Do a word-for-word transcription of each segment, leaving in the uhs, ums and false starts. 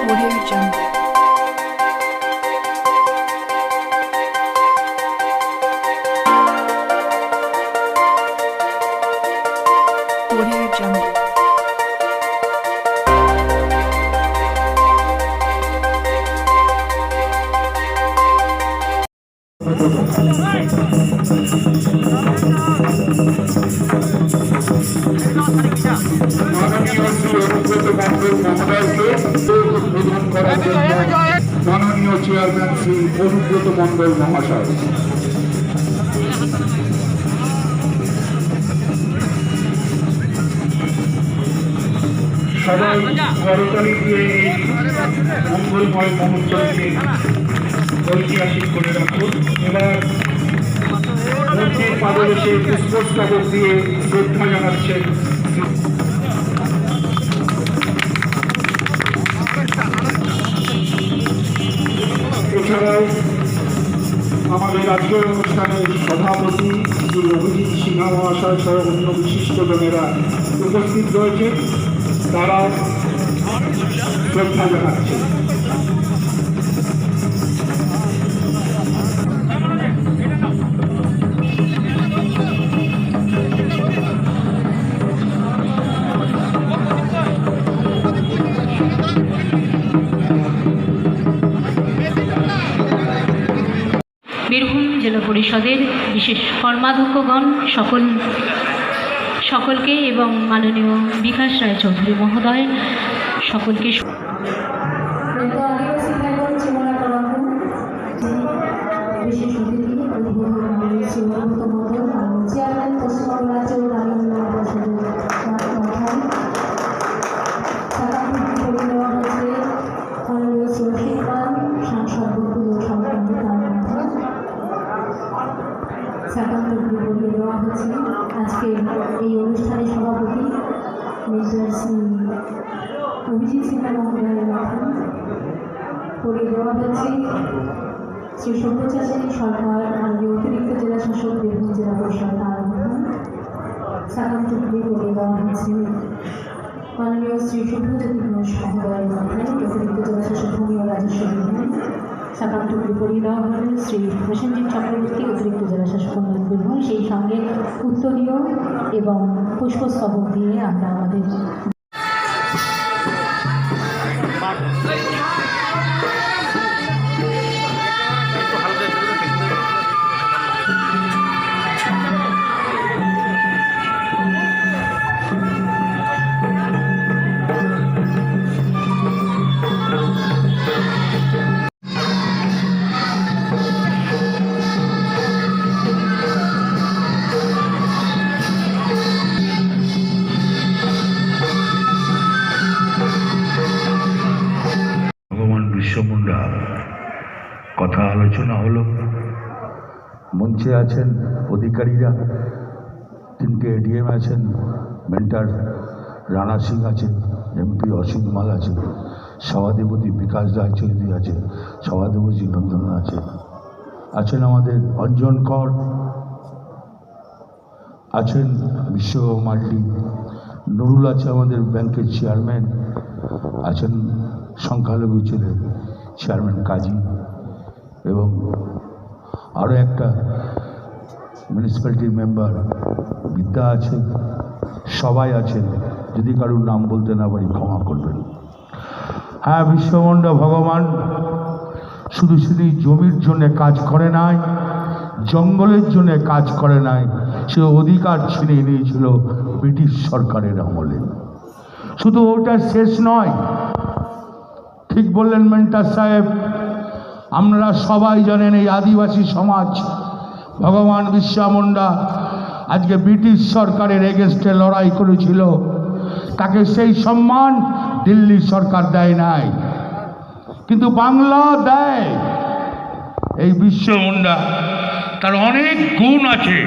Audio Jungle. Audio Jungle. মাননীয় শ্রী অনুব্রত মণ্ডল মহোদয়কে উদ্বোধন করার জন্য মাননীয় চেয়ারম্যান শ্রী অনুব্রত মণ্ডল মহাশয়। সবাই করতালি দিয়ে এই মঙ্গলময় মুহূর্তটিকে ঐতিহাসিক করে রাখুন। এবার মূর্তির পাদদেশে পুষ্পস্তবক দিয়ে শ্রদ্ধা জানাচ্ছেন। এছাড়াও আমাদের আজকের অনুষ্ঠানের সভাপতি শ্রী অভিজিৎ সিনহা মহাশয় সহ অন্য বিশিষ্ট জনেরা উপস্থিত রয়েছে, তারাও শ্রদ্ধা জানাচ্ছেন। বীরভূম জেলা পরিষদের বিশেষ কর্মাধ্যক্ষগণ, সকল সকলকে এবং মাননীয় বিকাশ রায় চৌধুরী মহোদয় সকলকে শু- মৃত আদিবাসী ভাই বোন চিমনা করাবো। বিশেষ অতিথি উদ্বোধন মাননীয় শ্রী অনুব্রত মণ্ডল, মাননীয় চেয়ারম্যান পশ্চিমবঙ্গ রাজ্য গ্রামীণ উন্নয়ন পর্ষদের প্রধান। সাতাম পরিয়ে দেওয়া হয়েছে মাননীয় শ্রী অসিত পাল, সাংসদ বন্ধু লোকসভা কেন্দ্র তার মাধ্যমে। সাতাম পরিয়ে দেওয়া হয়েছে আজকে এই অনুষ্ঠানের সভাপতি মিস্টার শ্রী অভিজিৎ সিনহা মহোদয়ের মাধ্যমে। পরিয়ে দেওয়া হয়েছে শ্রী সব্যসাচী সরকার, মাননীয় অতিরিক্ত জেলা শাসক, বীরভূম জেলা পরিষদ তার মাধ্যমে। সাতাম পরিয়ে দেওয়া হয়েছে মাননীয় শ্রী শুভজ্যোতি ঘোষ মহোদয়ের মাধ্যমে, অতিরিক্ত পরিয়ে দেওয়া হলো শ্রী প্রসেনজিৎ চক্রবর্তী, অতিরিক্ত জেলা শাসক মন্ডল বীরভূম। সেই সঙ্গে উত্তরীয় এবং পুষ্পস্তবক দিয়ে আমরা আমাদের ভগবান বিরসা মুন্ডা কথা আলোচনা হলো। মঞ্চে আছেন অধিকারীরা, তিনটে এডিএম আছেন, মেন্টর রানা সিং আছেন, এমপি অসিত মাল আছেন, সভাধিপতি বিকাশ রায় চৌধুরী আছেন, সভাধিপতি নন্দন আছেন, আছেন আমাদের অঞ্জন কর, আছেন বিশ্ববাবু মাল্লি, নুরুল আছে আমাদের ব্যাংকের চেয়ারম্যান, আছেন সংখ্যালঘু ছেলে চেয়ারম্যান কাজী, এবং আরও একটা মিউনিসিপ্যালিটির মেম্বার বিদ্যা আছে, সবাই আছেন। যদি কারোর নাম বলতে না পারি, ক্ষমা করবেন। হ্যাঁ, বিরসা মুন্ডা ভগবান শুধু শুধু জমির জন্য কাজ করে নাই, জঙ্গলের জন্য কাজ করে নাই, সে অধিকার ছিনিয়ে নিয়েছিল ব্রিটিশ সরকারের আমলে। শুধু ওটা শেষ নয়, ঠিক বললেন মেন্টর সাহেব, আমরা সবাই জানেন এই আদিবাসী সমাজ, ভগবান বিরসা মুন্ডা আজকে ব্রিটিশ সরকারের এগেনস্টে লড়াই করেছিল, তাকে সেই সম্মান দিল্লি সরকার দেয় নাই, কিন্তু বাংলা দেয়। এই বিরসা মুন্ডা, তার অনেক গুণ আছে।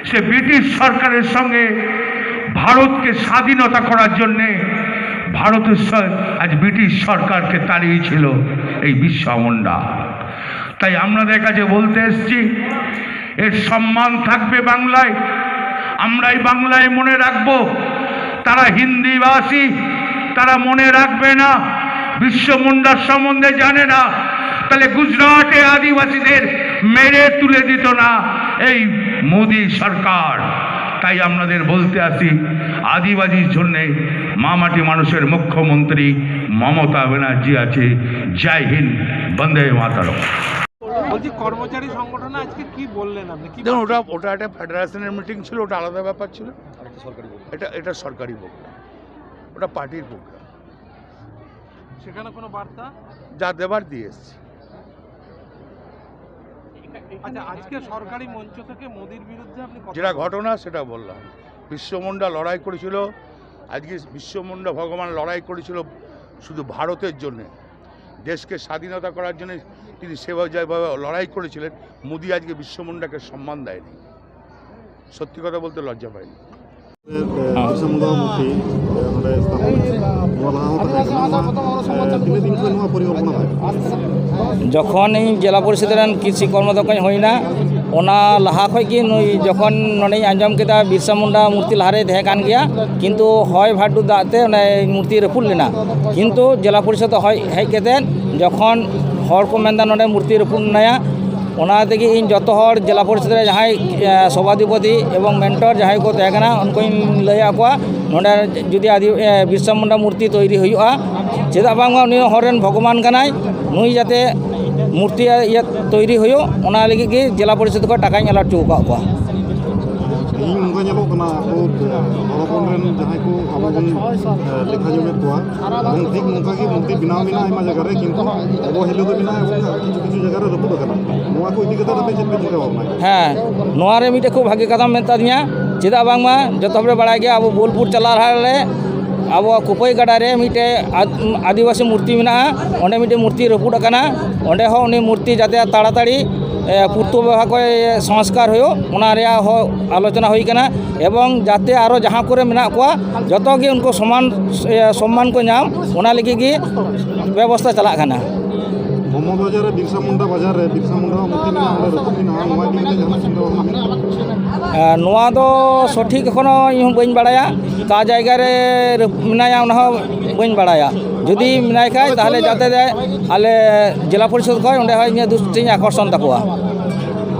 সে ব্রিটিশ সরকারের সঙ্গে ভারতকে স্বাধীনতা করার জন্যে ভারতের স-, আজ ব্রিটিশ সরকারকে তাড়িয়েছিল এই বিরসা মুন্ডা। তাই আপনাদের কাছে বলতে এসছি, এর সম্মান থাকবে বাংলায়। আমরাই বাংলায় মনে রাখবো। তারা হিন্দিভাষী, তারা মনে রাখবে না, বিরসা মুন্ডার সম্বন্ধে জানে না। তাহলে গুজরাটে আদিবাসীদের মেরে তুলে দিত না এই মোদি সরকার। তাই আপনাদের বলতে আসি, আদিবাসীর জন্য মামাটি মানুষের মুখ্যমন্ত্রী মমতা ব্যানার্জি আছে। জয় হিন্দ, বন্দে মাতরম। বলছি, কর্মচারী সংগঠনে আজকে কি বললেন আপনি? কি দেখুন, ওটা ওটা একটা ফেডারেশনের মিটিং ছিল, ওটা আলাদা ব্যাপার ছিল। এটা এটা সরকারি প্রোগ্রাম, ওটা পার্টির প্রোগ্রাম। সেখানে কোনো বার্তা? যা দেবার দিয়ে এসছি। আচ্ছা, আজকে সরকারি মঞ্চ থেকে মোদির বিরুদ্ধে আপনি কথা যেটা বললেন। ঘটনা সেটা বললাম। বিশ্ব মুন্ডা লড়াই করেছিল, আজকে বিশ্ব মুন্ডা ভগবান লড়াই করেছিল শুধু ভারতের জন্য, দেশকে স্বাধীনতা করার জন্য তিনি সেভাবে যেভাবে লড়াই করেছিলেন। মোদি আজকে বিশ্ব মুন্ডাকে সম্মান দেয়নি, সত্যি কথা বলতে লজ্জা পায়নি। ᱵᱤᱨᱥᱟ ᱢᱩᱱᱰᱟ ᱢᱩᱨᱛᱤ ᱱᱚᱰᱮ ᱥᱛᱷᱟᱯᱚᱱ ᱱᱚᱣᱟ ᱞᱟᱦᱟ ᱦᱚᱸ ᱛᱟᱦᱮᱸ ᱠᱟᱱᱟ᱾ ᱱᱚᱣᱟ ᱛᱤᱱᱟᱹᱜ ᱫᱤᱱ ᱠᱷᱚᱱ ᱱᱚᱣᱟ ᱯᱚᱨᱤᱠᱚᱞᱯᱚᱱᱟ ᱛᱟᱦᱮᱸ ᱠᱟᱱᱟ? ᱡᱚᱠᱷᱚᱱ ᱤᱧ ᱡᱮᱞᱟ ᱯᱚᱨᱤᱥᱚᱫ ᱨᱮᱱ ᱠᱨᱤᱥᱤ ᱠᱚᱨᱢᱚᱫᱚᱠᱷᱚᱧ ᱦᱩᱭᱱᱟ, ᱚᱱᱟ ᱞᱟᱦᱟ ᱠᱷᱚᱱ ᱜᱮ ᱱᱩᱭ ᱡᱚᱠᱷᱚᱱ ᱱᱚᱰᱮᱧ ᱟᱸᱡᱚᱢ ᱠᱮᱫᱟ ᱵᱤᱨᱥᱟ ᱢᱩᱱᱰᱟ ᱢᱩᱨᱛᱤ ᱞᱟᱦᱟᱨᱮᱭ ᱛᱟᱦᱮᱸ ᱠᱟᱱ ᱜᱮᱭᱟ, ᱠᱤᱱᱛᱩ ᱦᱚᱭ ᱵᱷᱟᱨᱰᱩ ᱫᱟᱜ ᱛᱮ ᱚᱱᱮ ᱢᱩᱨᱛᱤ ᱨᱟᱹᱯᱩᱫ ᱞᱮᱱᱟ᱾ ᱠᱤᱱᱛᱩ ᱡᱮᱞᱟ ᱯᱚᱨᱤᱥᱚᱫ ᱦᱚᱭ ᱦᱮᱡ ᱠᱟᱛᱮᱫ ᱡᱚᱠᱷᱚᱱ ᱦᱚᱲ ᱠᱚ ᱢᱮᱱᱫᱟ ᱱᱚᱰᱮ ᱢᱩᱨᱛᱤ ᱨᱟᱹᱯᱩᱫ ᱮᱱᱟᱭᱟ, ᱚᱱᱟ ᱛᱮᱜᱮ ᱤᱧ ᱡᱚᱛᱚ ᱦᱚᱲ ᱡᱮᱞᱟ ᱯᱚᱨᱤᱥᱚᱫ ᱨᱮ ᱡᱟᱦᱟᱸᱭ ᱥᱚᱵᱷᱟᱫᱷᱤᱯᱚᱛᱤ ᱮᱵᱚᱝ ᱢᱮᱱᱴᱚᱨ ᱡᱟᱦᱟᱸᱭ ᱠᱚ ᱛᱟᱦᱮᱸ ᱠᱟᱱᱟ, ᱩᱱᱠᱩᱧ ᱞᱟᱹᱭᱟᱫ ᱠᱚᱣᱟ ᱱᱚᱰᱮ ᱡᱩᱫᱤ ᱟᱫᱤ ᱵᱤᱨᱥᱟ ᱢᱩᱱᱰᱟ ᱢᱩᱨᱛᱤ ᱛᱳᱭᱨᱤ ᱦᱩᱭᱩᱜᱼᱟ, ᱪᱮᱫᱟᱜ ᱵᱟᱝᱢᱟ ᱩᱱᱤ ᱦᱚᱲ ᱨᱮᱱ ᱵᱷᱚᱜᱚᱵᱟᱱ ᱠᱟᱱᱟᱭ, ᱱᱩᱭ ᱡᱟᱛᱮ ᱢᱩᱨᱛᱤ ᱤᱭᱟᱹ ᱛᱳᱭᱨᱤ ᱦᱩᱭᱩᱜ, ᱚᱱᱟ ᱞᱟᱹᱜᱤᱫ ᱜᱮ ᱡᱮᱞᱟ ᱯᱚᱨᱤᱥᱚᱫ ᱠᱷᱚᱱ ᱴᱟᱠᱟᱧ ᱟᱞᱟᱴ ᱦᱚᱪᱚ ᱟᱠᱟᱫ ᱠᱚᱣᱟ᱾ ᱤᱧ ᱱᱚᱝᱠᱟ ᱧᱮᱞᱚᱜ ᱠᱟᱱᱟ, ᱟᱵᱚ ᱦᱚᱲ ᱦᱚᱯᱚᱱ ᱨᱮᱱ ᱡᱟᱦᱟᱸᱭ ᱠᱚ ᱟᱵᱚ ᱵᱚᱱ ᱞᱮᱠᱷᱟ ᱡᱚᱝᱮᱫ ᱠᱚᱣᱟ, ᱮᱵᱚᱝ ᱴᱷᱤᱠ ᱱᱚᱝᱠᱟ ᱜᱮ ᱢᱩᱨᱛᱤ ᱵᱮᱱᱟᱣ ᱢᱮᱱᱟᱜᱼᱟ ᱟᱭᱢᱟ ᱡᱟᱭᱜᱟ ᱨᱮ, ᱠᱤᱱᱛᱩ ᱚᱵᱚᱦᱮᱞᱤᱛ ᱢᱮᱱᱟᱜᱼᱟ ᱮᱵᱚᱝ ᱠᱤᱪᱷᱩ ᱠᱤᱪᱷᱩ ᱡᱟᱭᱜᱟ ᱨᱮ ᱨᱟᱹᱯᱩᱫ ᱟᱠᱟᱱᱟ᱾ ᱱᱚᱣᱟ ᱠᱚ ᱤᱫᱤ ᱠᱟᱛᱮ ᱟᱯᱮ ᱪᱮᱫ ᱯᱮ ᱪᱤᱱᱛᱟᱹ ᱵᱷᱟᱵᱽᱱᱟᱭᱟ? ᱦᱮᱸ, ᱱᱚᱣᱟ ᱨᱮ ᱢᱤᱫᱴᱮᱡ ᱠᱷᱩᱵ ᱵᱷᱟᱜᱮ ᱠᱟᱛᱷᱟᱢ ᱢᱮᱱ ᱛᱟᱫᱤᱧᱟ᱾ ᱪᱮᱫᱟᱜ ᱵᱟᱝᱢᱟ ᱡᱚᱛᱚ ᱦᱚᱲ ᱯᱮ ᱵᱟᱲᱟᱭ ᱜᱮᱭᱟ, ᱟᱵᱚ ᱵᱳᱞᱯᱩᱨ ᱪᱟᱞᱟᱣ ᱞᱟᱦᱟ ᱨᱮ ᱟᱵᱚᱣᱟᱜ ᱠᱳᱯᱟᱹᱭ ᱜᱟᱰᱟ ᱨᱮ ᱢᱤᱫᱴᱮᱡ ᱟᱫ- ᱟᱹᱫᱤᱵᱟᱹᱥᱤ ᱢᱩᱨᱛᱤ ᱢᱮᱱᱟᱜᱼᱟ, ᱚᱸᱰᱮ ᱢᱤᱫᱴᱮᱡ ᱢᱩᱨᱛᱤ ᱨᱟᱹᱯᱩᱫ ᱟᱠᱟᱱᱟ᱾ ᱚᱸᱰᱮ ᱦᱚᱸ ᱩᱱᱤ ᱢᱩᱨᱛᱤ ᱡᱟᱛᱮ ᱛᱟᱲᱟᱛᱟᱲᱤ ᱮ, ᱯᱩᱨᱛᱩ ᱵᱮᱵᱷᱟ ᱠᱚ ᱥᱚᱝᱥᱠᱟᱨ ᱦᱩᱭᱩᱜ, ᱚᱱᱟ ᱨᱮᱭᱟᱜ ᱦᱚᱸ ᱟᱞᱳᱪᱚᱱᱟ ᱦᱩᱭ ᱠᱟᱱᱟ᱾ ᱮᱵᱚᱝ ᱡᱟᱛᱮ ᱟᱨᱚ ᱡᱟᱦᱟᱸ ᱠᱚᱨᱮ ᱢᱮᱱᱟᱜ ᱠᱚᱣᱟ, ᱡᱚᱛᱚ ᱜᱮ ᱩᱱᱠᱩ ᱥᱚᱢᱟᱱ ᱮ, ᱥᱚᱢᱢᱟᱱ ᱠᱚ ᱧᱟᱢ, ᱚᱱᱟ ᱞᱟᱹᱜᱤᱫ ᱜᱮ ᱵᱮᱵᱚᱥᱛᱷᱟ ᱪᱟᱞᱟᱜ ᱠᱟᱱᱟ᱾ ᱢᱚᱦᱚᱢᱚᱫᱽ ᱵᱟᱡᱟᱨ ᱨᱮ ᱵᱤᱨᱥᱟ ᱢᱩᱱᱰᱟ ᱵᱟᱡᱟᱨ ᱨᱮ ᱵᱤᱨᱥᱟ ᱢᱩᱱᱰᱟ ᱢᱩᱨᱛᱤ ᱢᱮᱱᱟᱜᱼᱟ, ᱚᱸᱰᱮ ᱨᱟᱹᱯᱩᱫ ᱢᱮᱱᱟᱜᱼᱟ, ᱱᱚᱣᱟ ᱤᱫᱤ ᱠᱟᱛᱮ ᱡᱟᱦᱟᱱᱟᱜ ᱪᱤᱱᱛᱟᱹ ᱵᱷᱟᱵᱽᱱᱟ ᱢᱮᱱᱟᱜᱼᱟ? ᱟᱨ ᱱᱚᱣᱟ ᱫᱚ ᱥᱚᱴᱷᱤᱠ ᱮᱠᱷᱚᱱᱳ ᱤᱧ ᱦᱚᱸ ᱵᱟᱹᱧ ᱵᱟᱲᱟᱭᱟ, ᱚᱠᱟ ᱡᱟᱭᱜᱟ ᱨᱮ ᱨᱟᱹᱯᱩᱫ ᱢᱮᱱᱟᱭᱟ ᱚᱱᱟ ᱦᱚᱸ ᱵᱟᱹᱧ ᱵᱟᱲᱟᱭᱟ᱾ ᱡᱩᱫᱤ ᱢᱮᱱᱟᱭ ᱠᱷᱟᱡ ᱛᱟᱦᱚᱞᱮ ᱡᱟᱛᱮ ᱫᱮ ᱟᱞᱮ ᱡᱮᱞᱟ ᱯᱚᱨᱤᱥᱚᱫᱽ ᱠᱷᱚᱱ ᱚᱸᱰᱮ ᱦᱚᱸ ᱤᱧᱟᱹᱜ ᱫᱨᱤᱥᱴᱤᱧ ᱟᱠᱚᱨᱥᱚᱱ ᱛᱟᱠᱚᱣᱟ᱾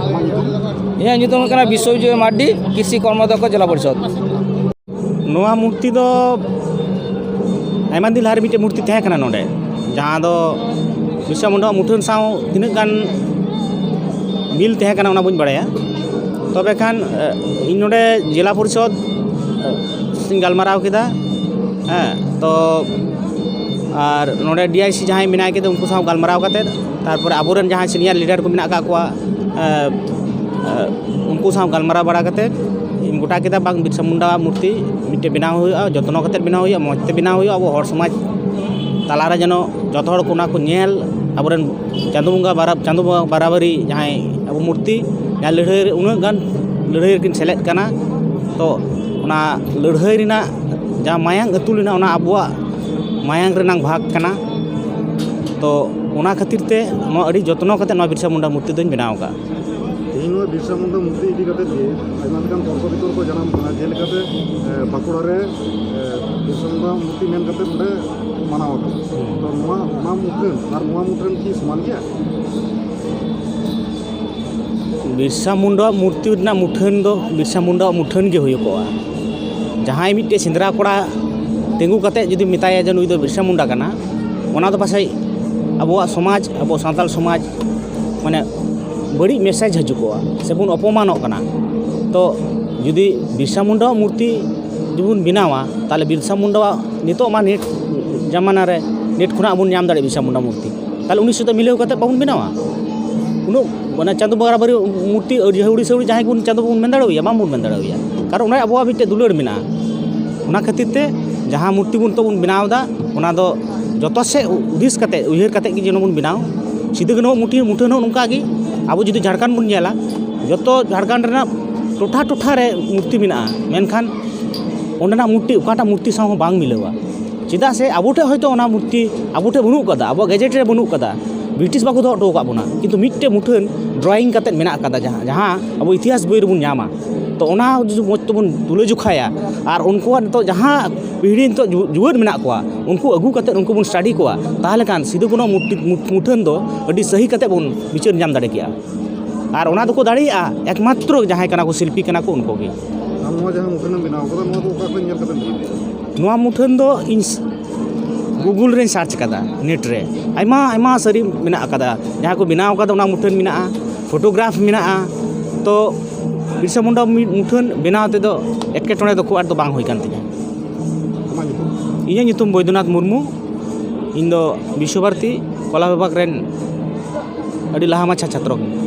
ᱤᱧᱟᱹᱜ ᱧᱩᱛᱩᱢ ᱦᱩᱭᱩᱜ ᱠᱟᱱᱟ ᱵᱤᱥᱥᱚᱡᱚᱭ ᱢᱟᱨᱰᱤ, ᱠᱨᱤᱥᱤ ᱠᱚᱨᱢᱚᱫᱚᱠᱠᱷᱚ ᱡᱮᱞᱟ ᱯᱚᱨᱤᱥᱚᱫᱽ᱾ ᱱᱚᱣᱟ ᱢᱩᱨᱛᱤ ᱫᱚ ᱟᱭᱢᱟ ᱫᱤᱱ ᱞᱟᱦᱟ ᱨᱮ ᱢᱤᱫᱴᱮᱱ ᱢᱩᱨᱛᱤ ᱛᱟᱦᱮᱸ ᱠᱟᱱᱟ ᱱᱚᱰᱮ, ᱡᱟᱦᱟᱸ ᱫᱚ ᱵᱤᱨᱥᱟ ᱢᱩᱱᱰᱟᱣᱟᱜ ᱢᱩᱴᱷᱟᱹᱱ ᱥᱟᱶ ᱛᱤᱱᱟᱹᱜ ᱜᱟᱱ ᱢᱤᱞ ᱛᱟᱦᱮᱸ ᱠᱟᱱᱟ ᱚᱱᱟ ᱵᱟᱹᱧ ᱵᱟᱲᱟᱭᱟ᱾ ᱛᱚᱵᱮ ᱠᱷᱟᱱ ᱤᱧ ᱱᱚᱰᱮ ᱡᱮᱞᱟ ᱯᱚᱨᱤᱥᱚᱫᱽ ᱤᱧ ᱜᱟᱞᱢᱟᱨᱟᱣ ᱠᱮᱫᱟ᱾ ᱦᱮᱸ, ᱛᱚ ᱟᱨ ᱱᱚᱰᱮ ᱰᱤ ᱟᱭ ᱥᱤ ᱡᱟᱦᱟᱸᱭ ᱢᱮᱱᱟᱭ ᱠᱮᱫᱟ ᱩᱱᱠᱩ ᱥᱟᱶ ᱜᱟᱞᱢᱟᱨᱟᱣ ᱠᱟᱛᱮᱫ, ᱛᱟᱨᱯᱚᱨᱮ ᱟᱵᱚᱨᱮᱱ ᱡᱟᱦᱟᱸᱭ ᱥᱤᱱᱤᱭᱟᱨ ᱞᱤᱰᱟᱨ ᱠᱚ ᱢᱮᱱᱟᱜ ᱟᱠᱟᱫ ᱠᱚᱣᱟ, ᱩᱱᱠᱩ ᱥᱟᱶ ᱜᱟᱞᱢᱟᱨᱟᱣ ᱵᱟᱲᱟ ᱠᱟᱛᱮᱫ ᱤᱧ ᱜᱚᱴᱟ ᱠᱮᱫᱟ, ᱵᱟᱝ, ᱵᱤᱨᱥᱟ ᱢᱩᱱᱰᱟᱣᱟᱜ ᱢᱩᱨᱛᱤ ᱢᱤᱫᱴᱮᱱ ᱵᱮᱱᱟᱣ ᱦᱩᱭᱩᱜᱼᱟ, ᱡᱚᱛᱱᱚ ᱠᱟᱛᱮᱫ ᱵᱮᱱᱟᱣ ᱦᱩᱭᱩᱜᱼᱟ, ᱢᱚᱡᱽ ᱛᱮ ᱵᱮᱱᱟᱣ ᱦᱩᱭᱩᱜᱼᱟ, ᱟᱵᱚ ᱦᱚᱲ ᱥᱚᱢᱟᱡᱽ ᱛᱟᱞᱟᱨᱮ ᱡᱮᱱᱚ ᱡᱚᱛᱚ ᱦᱚᱲ ᱠᱚ ᱚᱱᱟ ᱠᱚ ᱧᱮᱞ, ᱟᱵᱚᱨᱮᱱ ᱪᱟᱸᱫᱳ ᱵᱚᱸᱜᱟ ᱵᱟᱨᱟ-, ᱪᱟᱸᱫᱳ ᱵᱚᱸᱜᱟ ᱵᱟᱨᱟᱵᱟᱨᱤ ᱡᱟᱦᱟᱸᱭ ᱟᱵᱚ ᱢᱩᱨᱛᱤ ᱡᱟᱦᱟᱸ ᱞᱟᱹᱲᱦᱟᱹᱭ ᱨᱮ ᱩᱱᱟᱹᱜ ᱜᱟᱱ ᱞᱟᱹᱲᱦᱟᱹᱭ ᱨᱮᱠᱤᱱ ᱥᱮᱞᱮᱫ ᱠᱟᱱᱟ, ᱛᱚ ᱚᱱᱟ ᱞᱟᱹᱲᱦᱟᱹᱭ ᱨᱮᱱᱟᱜ ᱡᱟᱦᱟᱸ ᱢᱟᱭᱟᱝ ᱟᱹᱛᱩ ᱞᱮᱱᱟ ᱚᱱᱟ ᱟᱵᱚᱣᱟᱜ ᱢᱟᱭᱟᱝ ᱨᱮᱱᱟᱜ ᱵᱷᱟᱜᱽ ᱠᱟᱱᱟ᱾ ᱛᱚ ᱚᱱᱟ ᱠᱷᱟᱹᱛᱤᱨ ᱛᱮ ᱱᱚᱣᱟ ᱟᱹᱰᱤ ᱡᱚᱛᱱᱚ ᱠᱟᱛᱮ ᱱᱚᱣᱟ ᱵᱤᱨᱥᱟ ᱢᱩᱱᱰᱟ ᱢᱩᱨᱛᱤ ᱫᱚᱧ ᱵᱮᱱᱟᱣ ᱟᱠᱟᱫᱼᱟ᱾ ᱛᱮᱦᱮᱧ ᱱᱚᱣᱟ ᱵᱤᱨᱥᱟ ᱢᱩᱱᱰᱟ ᱢᱩᱨᱛᱤ ᱤᱫᱤ ᱠᱟᱛᱮ ᱜᱮ ᱟᱭᱢᱟ ᱞᱮᱠᱟᱱ ᱛᱚᱨᱠᱚ ᱵᱤᱛᱚᱨᱠᱚ ᱡᱟᱱᱟᱢ ᱠᱟᱱᱟ, ᱡᱮᱞᱮᱠᱟᱛᱮ ᱵᱟᱸᱠᱩᱲᱟ ᱨᱮ ᱵᱤᱨᱥᱟ ᱢᱩᱱᱰᱟ ᱢᱩᱨᱛᱤ ᱢᱮᱱ ᱠᱟᱛᱮ ᱚᱸᱰᱮ ᱠᱚ ᱢᱟᱱᱟᱣ ᱟᱠᱟᱫᱟ᱾ ᱛᱚ ᱱᱚᱣᱟ, ᱚᱱᱟ ᱢᱩᱴᱷᱟᱹᱱ ᱟᱨ ᱱᱚᱣᱟ ᱢᱩᱴᱷᱟᱹᱱ ᱠᱤ ᱥᱚᱢᱟᱱ ᱜᱮᱭᱟ? ᱵᱤᱨᱥᱟ ᱢᱩᱱᱰᱟᱣᱟᱜ ᱢᱩᱨᱛᱤ ᱨᱮᱱᱟᱜ ᱢᱩᱴᱷᱟᱹᱱ ᱫᱚ ᱵᱤᱨᱥᱟ ᱢᱩᱱᱰᱟᱣᱟᱜ ᱢᱩᱴᱷᱟᱹᱱ ᱜᱮ ᱦᱩᱭᱩᱜᱚᱜᱼᱟ᱾ ᱡᱟᱦᱟᱸᱭ ᱢᱤᱫᱴᱮᱡ ᱥᱮᱸᱫᱽᱨᱟ ᱠᱚᱲᱟ ᱛᱤᱸᱜᱩ ᱠᱟᱛᱮ ᱡᱩᱫᱤ ᱢᱮᱛᱟᱭᱟ ᱡᱮ ᱱᱩᱭ ᱫᱚ ᱵᱤᱨᱥᱟ ᱢᱩᱱᱰᱟ ᱠᱟᱱᱟ, ᱚᱱᱟ ᱫᱚ ᱯᱟᱥᱮᱡ ᱟᱵᱚᱣᱟᱜ ᱥᱚᱢᱟᱡᱽ, ᱟᱵᱚ ᱥᱟᱱᱛᱟᱲ ᱥᱚᱢᱟᱡᱽ ᱢᱟᱱᱮ ᱵᱟᱹᱲᱤᱡ ᱢᱮᱥᱮᱡᱽ ᱦᱤᱡᱩᱜᱚᱜᱼᱟ, ᱥᱮᱵᱚᱱ ᱚᱯᱚᱢᱟᱱᱚᱜ ᱠᱟᱱᱟ᱾ ᱛᱚ ᱡᱩᱫᱤ ᱵᱤᱨᱥᱟ ᱢᱩᱱᱰᱟᱣᱟᱜ ᱢᱩᱨᱛᱤ ᱡᱩᱫᱤ ᱵᱚᱱ ᱵᱮᱱᱟᱣᱟ, ᱛᱟᱦᱚᱞᱮ ᱵᱤᱨᱥᱟ ᱢᱩᱱᱰᱟᱣᱟᱜ ᱱᱤᱛᱚᱜ ᱢᱟ ᱱᱮᱴ ᱡᱟᱢᱟᱱᱟ ᱨᱮ ᱱᱮᱴ ᱠᱷᱚᱱᱟᱜ ᱵᱚᱱ ᱧᱟᱢ ᱫᱟᱲᱮᱭᱟᱜᱼᱟ ᱵᱤᱨᱥᱟ ᱢᱩᱱᱰᱟ ᱢᱩᱨᱛᱤ᱾ ᱛᱟᱦᱚᱞᱮ ᱩᱱᱤ ᱥᱟᱛᱮ ᱢᱤᱞᱟᱹᱣ ᱠᱟᱛᱮ ᱵᱟᱵᱚᱱ ᱵᱮᱱᱟᱣᱟ? ᱩᱱᱟᱹᱜ ᱢᱟᱱᱮ ᱪᱟᱸᱫᱚ ᱵᱚᱸᱜᱟ ᱵᱟᱨᱟᱵᱟᱹᱨᱤ ᱢᱩᱨᱛᱤ ᱟᱹᱰᱤ ᱦᱟᱹᱣᱲᱤ ᱥᱟᱹᱣᱲᱤ ᱡᱟᱦᱟᱸᱭ ᱵᱚᱱ ᱪᱟᱸᱫᱚ ᱵᱚᱱ ᱢᱮᱱ ᱫᱟᱲᱮᱣᱟᱭᱟ? ᱵᱟᱝᱵᱚᱱ ᱢᱮᱱ ᱫᱟᱲᱮᱣᱟᱭᱟ, ᱠᱟᱨᱚᱱ ᱚᱱᱟ ᱟᱵᱚᱣᱟᱜ ᱢᱤᱫᱴᱮᱡ ᱫᱩᱞᱟᱹᱲ ᱢᱮᱱᱟᱜᱼᱟ᱾ ᱚᱱᱟ ᱠᱷᱟᱹᱛᱤᱨ ᱛᱮ ᱡᱟᱦᱟᱸ ᱢᱩᱨᱛᱤ ᱵᱚᱱ ᱱᱤᱛᱚᱜ ᱵᱚᱱ ᱵᱮᱱᱟᱣ ᱮᱫᱟ, ᱚᱱᱟ ᱫᱚ ᱡᱚᱛᱚ ᱥᱮᱫ ᱦᱩᱫᱤᱥ ᱠᱟᱛᱮ, ᱩᱭᱦᱟᱹᱨ ᱠᱟᱛᱮ ᱜᱮ ᱡᱮᱱᱚ ᱵᱚᱱ ᱵᱮᱱᱟᱣ᱾ ᱥᱤᱫᱩ ᱠᱟᱹᱱᱦᱩ ᱢᱩᱴᱷᱟᱹᱱ, ᱢᱩᱴᱷᱟᱹᱱ ᱦᱚᱸ ᱱᱚᱝᱠᱟ ᱜᱮ, ᱟᱵᱚ ᱡᱩᱫᱤ ᱡᱷᱟᱲᱠᱷᱚᱸᱰ ᱵᱚᱱ ᱧᱮᱞᱟ, ᱡᱚᱛᱚ ᱡᱷᱟᱲᱠᱷᱚᱸᱰ ᱨᱮᱱᱟᱜ ᱴᱚᱴᱷᱟ ᱴᱚᱴᱷᱟ ᱨᱮ ᱢᱩᱨᱛᱤ ᱢᱮᱱᱟᱜᱼᱟ, ᱢᱮᱱᱠᱷᱟᱱ ᱚᱸᱰᱮᱱᱟᱜ ᱢᱩᱨᱛᱤ ᱚᱠᱟᱴᱟᱜ ᱢᱩᱨᱛᱤ ᱥᱟᱶ ᱦᱚᱸ ᱵᱟᱝ ᱢᱤᱞᱟᱹᱣᱟ᱾ ᱪᱮᱫᱟᱜ ᱥᱮ ᱟᱵᱚ ᱴᱷᱮᱱ ᱦᱚᱭᱛᱳ ᱚᱱᱟ ᱢᱩᱨᱛᱤ ᱟᱵᱚ ᱴᱷᱮᱱ ᱵᱟᱹᱱᱩᱜ ᱠᱟᱫᱟ, ᱟᱵᱚᱣᱟᱜ ᱜᱮᱡᱮᱴ ᱨᱮ ᱵᱟᱹᱱᱩᱜ ᱠᱟᱫᱟ, ᱵᱨᱤᱴᱤᱥ ᱵᱟᱠᱚ ᱫᱚᱦᱚ ᱦᱚᱴᱚ ᱟᱠᱟᱫ ᱵᱚᱱᱟ, ᱠᱤᱱᱛᱩ ᱢᱤᱫᱴᱮᱡ ᱢᱩᱴᱷᱟᱹᱱ ᱰᱨᱚᱭᱤᱝ ᱠᱟᱛᱮᱫ ᱢᱮᱱᱟᱜ ᱟᱠᱟᱫᱟ, ᱡᱟᱦᱟᱸ ᱡᱟᱦᱟᱸ ᱟᱵᱚ ᱤᱛᱤᱦᱟᱥ ᱵᱳᱭ ᱨᱮᱵᱚᱱ ᱧᱟᱢᱟ᱾ ᱛᱚ ᱚᱱᱟ ᱡᱩᱫᱤ ᱢᱚᱡᱽ ᱛᱮᱵᱚᱱ ᱛᱩᱞᱟᱹ ᱡᱚᱠᱷᱟᱭᱟ, ᱟᱨ ᱩᱱᱠᱩᱣᱟᱜ ᱱᱤᱛᱚᱜ ᱡᱟᱦᱟᱸ ᱯᱤᱲᱦᱤ ᱱᱤᱛᱚᱜ ᱡᱩ- ᱡᱩᱣᱟᱹᱱ ᱢᱮᱱᱟᱜ ᱠᱚᱣᱟ, ᱩᱱᱠᱩ ᱟᱹᱜᱩ ᱠᱟᱛᱮᱫ ᱩᱱᱠᱩ ᱵᱚᱱ ᱥᱴᱟᱰᱤ ᱠᱚᱣᱟ, ᱛᱟᱦᱚᱞᱮ ᱠᱷᱟᱱ ᱥᱤᱫᱩ ᱠᱟᱹᱱᱦᱩ ᱢᱩᱴᱷᱟᱹᱱ ᱫᱚ ᱟᱹᱰᱤ ᱥᱟᱹᱦᱤ ᱠᱟᱛᱮᱫ ᱵᱚᱱ ᱵᱤᱪᱟᱹᱨ ᱧᱟᱢ ᱫᱟᱲᱮ ᱠᱮᱭᱟ᱾ ᱟᱨ ᱚᱱᱟ ᱫᱚᱠᱚ ᱫᱟᱲᱮᱭᱟᱜᱼᱟ ᱮᱠᱢᱟᱛᱨᱚ ᱡᱟᱦᱟᱸᱭ ᱠᱟᱱᱟ ᱠᱚ, ᱥᱤᱞᱯᱤ ᱠᱟᱱᱟ ᱠᱚ, ᱩᱱᱠᱩ ᱜᱮ᱾ ᱟᱢ ᱱᱚᱣᱟ ᱡᱟᱦᱟᱸ ᱢᱩᱴᱷᱟᱹᱱᱮᱢ ᱵᱮᱱᱟᱣ ᱠᱟᱫᱟ, ᱱᱚᱣᱟ ᱫᱚ ᱚᱠᱟ ᱠᱷᱚᱱ ᱧᱮᱞ ᱠᱟᱛᱮᱢ ᱵᱮᱱᱟᱣ ᱠᱮᱫᱟ? ᱱᱚᱣᱟ ᱢᱩᱴᱷᱟᱹᱱ ᱫᱚ ᱤᱧ ᱜᱩᱜᱩᱞ ᱨᱮᱧ ᱥᱟᱨᱪ ᱠᱟᱫᱟ, ᱱᱮᱴ ᱨᱮ᱾ ᱟᱭᱢᱟ ᱟᱭᱢᱟ ᱥᱟᱹᱨᱤ ᱢᱮᱱᱟᱜ ᱟᱠᱟᱫᱟ᱾ ᱡᱟᱦᱟᱸ ᱠᱚ ᱵᱮᱱᱟᱣ ᱟᱠᱟᱫᱟ, ᱚᱱᱟ ᱢᱩᱴᱷᱟᱹᱱ ᱢᱮᱱᱟᱜᱼᱟ, ᱯᱷᱳᱴᱳᱜᱨᱟᱯᱷ ᱢᱮᱱᱟᱜᱼᱟ᱾ ᱛᱚ ᱵᱤᱨᱥᱟ ᱢᱩᱱᱰᱟ ᱢᱤᱫ ᱢᱩᱴᱷᱟᱹᱱ ᱵᱮᱱᱟᱣ ᱛᱮᱫᱚ ᱮᱴᱠᱮᱴᱚᱬᱮ ᱫᱚ ᱠᱷᱩᱵ ᱟᱸᱴ ᱫᱚ ᱵᱟᱝ ᱦᱩᱭ ᱠᱟᱱ ᱛᱤᱧᱟᱹ᱾ ᱟᱢᱟᱜ ᱧᱩᱛᱩᱢ? ᱤᱧᱟᱹᱜ ᱧᱩᱛᱩᱢ ᱵᱳᱭᱫᱚᱱᱟᱛᱷ ᱢᱩᱨᱢᱩ᱾ ᱤᱧ ᱫᱚ ᱵᱤᱥᱥᱚ ᱵᱷᱟᱨᱚᱛᱤ ᱠᱚᱞᱟ ᱵᱤᱵᱷᱟᱜᱽ ᱨᱮᱱ ᱟᱹᱰᱤ ᱞᱟᱦᱟ ᱢᱟᱪᱷᱟ ᱪᱷᱟᱛᱨᱚ ᱠᱟᱹᱱᱟᱹᱧ᱾